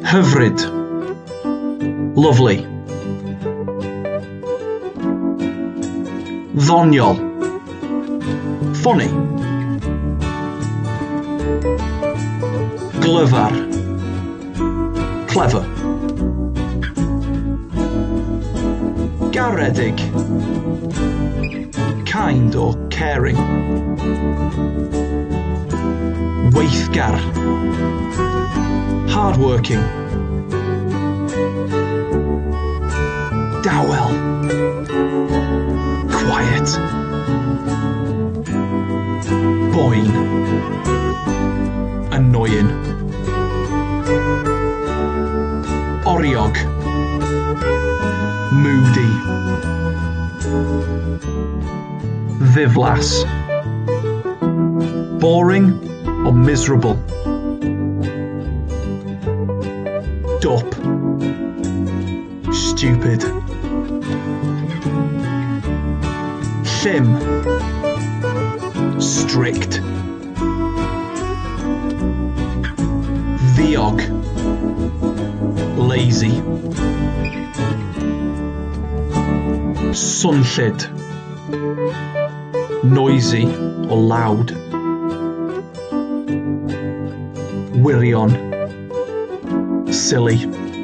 Hyfryd. Lovely. Ddoniol. Funny. Glyfar. Clever. Garedig. Kind or caring. Weithgar. Hardworking. Dawel. Quiet. Boen. Annoying. Oriog. Moody. Ddiflas. Boring or miserable. Dwp. Stupid. Llym. Strict. Ddiog. Lazy. Swnllyd. Noisy or loud. Wirion. Silly.